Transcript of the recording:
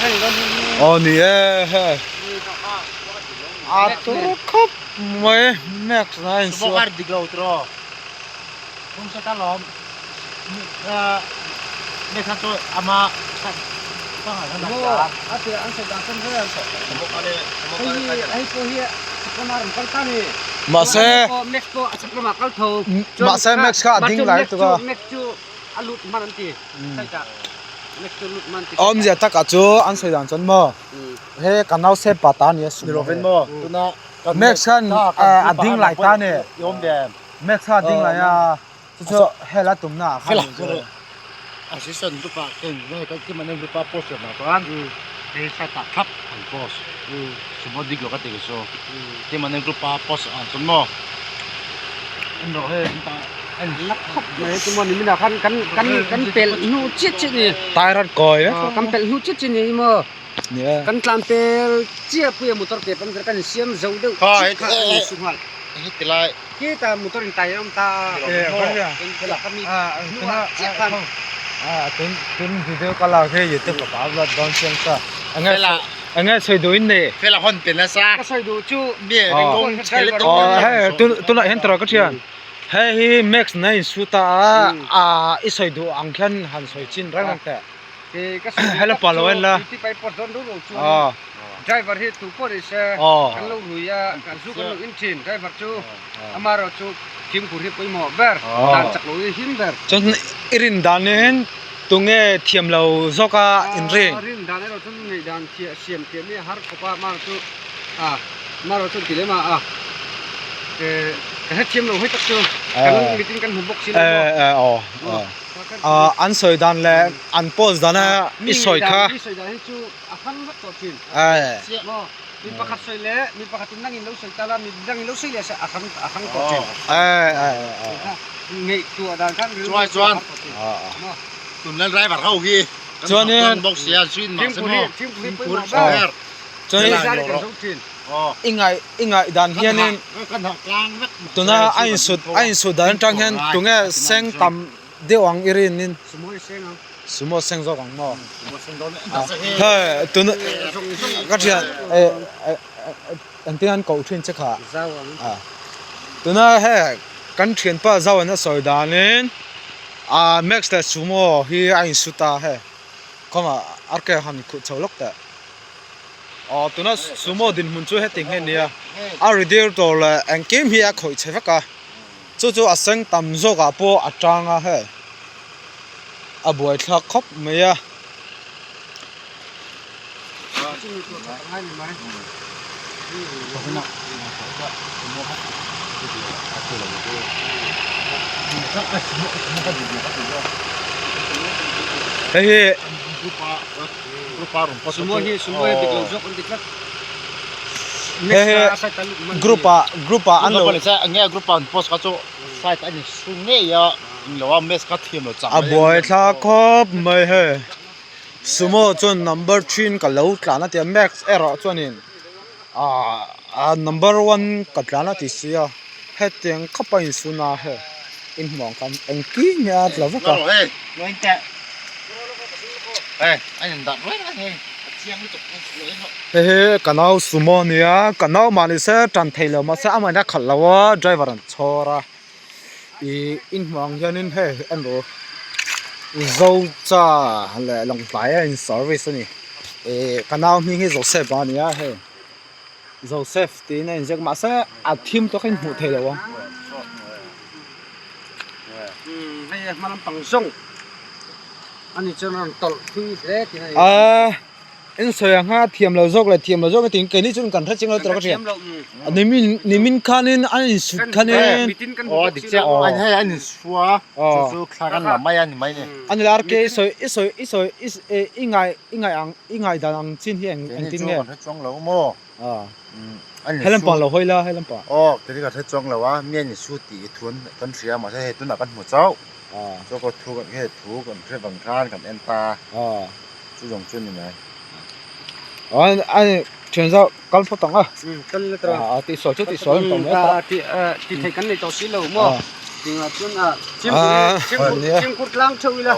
Aw ni e hei a tur khawp mai max na a insual. Mahse mahse max kha a ding lai tuk a. Awmzia takah chu an sawi dan chuan maw he ka nau se pa ta nia sumo he Max khan a ding lai ta ni Max kha a ding lai a chu chu hel a tumna ah khan Lak khawp mai chu maw nimin ah khan kan kan kan pelh hnu chiah chiah ni tai rat kawi vek kan pelh hnu chiah chiah ni maw kan tlan pel chiah pui a motor ke pawh kan insiam zo deuh chiah kha a insu nghal khita motor in tai a awm ta a hnuah chiah khan tun tun video ka lak hi youtube ka upload dawn chiang sa enge enge sawi duh in nei ka sawi duh chu hei tunah hian tawrh ka thian. Hei hi Max na in shoot a a i sawi duh ang khian han sawi chin reng ang teh. Hello pa lo en la. Driver hi tu pawh ni se kan lo rui a kan zu kan lo in thin driver chu amaherawh chu fimkhur hi pawimawh ber dan chak lo hi him ber. Chuan i rin danin tunge thiam lo zawk a in ring. Rin dan erawh chuan ngaihdan siam thiam hi a har khawp a amaherawh chu a amaherawh chuan ti lem a a. Ka hrethiam lo hei tak chu kan mitin kan hmu bawk si lo maw. Aw an sawi dan leh an post dan a i sawi kha. Mi sawi dan hi chu a hrang vek tawh thin. Maw mi pakhat sawi leh mi pakhat in nangin lo sawi ta la mi dangin lo sawi leh se a hrang a hrang tawh thin. Ngaihtuah dan khan rilru a har tawh thin. Maw. Tunlai driver ho hi kan thawk bawk sia zuin mahse maw fimkhur ber. Chuan i ngaih i ngaih dan hianin tuna a insut a insut dan atang hian tunge seng tam deuh ang i rinin sumo seng zawk ang maw hei tuna ka thian eh engtin an koh thin che kha tuna hei kan thianpa zau an a sawi danin ah max leh sumo hi a insut a hei kawngah arke han khuh chho lawk teh. Aw tuna sumo dinhmun chu heti nghe nia a radiator leh engkim hi a khawih chhe vek a chu chu a seng tam zawk ah pawh a tang a hei a buaithlak khawp mai a. Hei hi. Sumo hi sumo hi dik lo zawk an ti tlat. He he group ah group ah an lo a buai thlak khawp mai hei sumo chuan number three ka lo tlan a tia max erawh chuanin ah ah number one ka tlan a ti sia hetiang khawp a insun a hei inhmuh ang khan engtin nge a tla vek a. Hei hi ka nau sumo a nia ka nau mah ni se tan thei lo mahse amah in a khalh lo a driver an chhawr a ih inhmuh ang hianin hei en rawh u zocha leh lawngtlai a in service a ni ih ka nau hming hi joseph a nia hei joseph tiin a inziak mahse a thim tawk in hmuh theih loh ang. Aaa in sawi ang kha thiam lo zawk leh thiam lo zawk tiin keini chuan kan hre chiang lo tur ka hria nimin nimin khanin an insut khanin a ni rk i sawi i sawi i sawi i ngai i ngai ang i ngai dan ang chin hi eng engtin nge he lampang lo hawi la he lampang Chaw ka thu kan he thu kan hre vang khan kan en ta chu zawng chu ni mai. A thian zau kal phawt ang a. Kal la tawh. A tih sawi chu tih sawi an tam mai ta. Tih tih theih kan nei tawh si lo maw. Tinga chuan a chimkur chimkur tlang theuh ila.